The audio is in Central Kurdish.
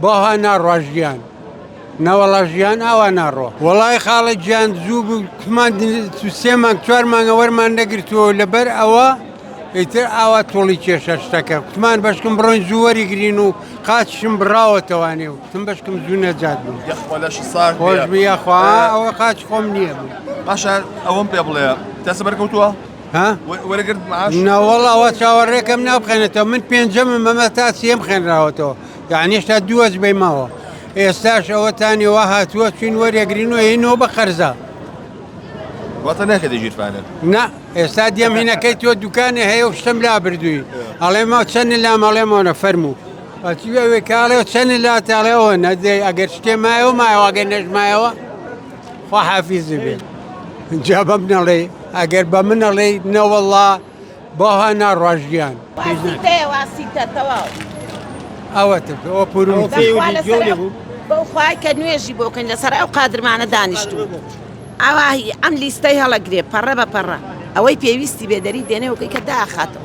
باها ناڕوا ژیان. نەوەڵا ژیان ئاوا ناڕۆ. وەڵای خاڵە گیان زوو بوو کومان سێ مانگ چوار مانگە وەرمان نەگرتووە لەبەر ئەوە ئیتر ئاوا توڵی کێشە شتەکە کوتمان بەشکم بڕۆین زوو وەریگرین و قاچشم بڕاوەتەوانێ و کوتم بەشکم زوو نەجات بوو یەخوا لەش ساغ بێ. خۆش بی یاخوا ئەوە قاچ خۆم نییە بوو. باشە ئەوەم پێ بڵێ دەست بەرکەوتووە؟ ها؟ وەرەگرت معاش؟ نەوەڵا ئەوە چاوەڕێکەم نابخێنێتەوە من پێنجەمم ئەمە تا سێم خێنراوەتەوە یعنی هێشتا دوو وەجبەی ماوە ئێستاش ئەوەتانی وا هاتووە چوین وەرێگرین و ئەینەوە بە قەرزە. واتە ناکەێتە ژیرفانت؟ نا ئێستا دێم هینەکەی تۆ دوکانێ هەیە و شتم لا بردووی ئەڵێمەوە چەند لام ئەڵێمەوە فەرموو ئەچی ئەوێ کاڵێ چەند لات ئەڵێەوە نەدەی ئەگەر شتێ مایەوە مایەوە ئەگەر نەژمایەوە خوا حافیزی بێت جا بەم نەڵێ ئەگەر بە من ئەڵێی نەوەڵا باها ناڕوا ژیان واسیتەیە واسیتە تەواو ئەوە تر ئەوە پوروم بەخوا لەسەر ئەو- بەو خوای کە نوێژی بۆ کەین لەسەر ئەو قادرمانە دانیشتوو ئاواهی ئەم لیستەی هەڵەگرێ پەڕە بە پەڕە ئەوەی پێویستی بێ دەری دێنێ وکەی کە داخاتەوە.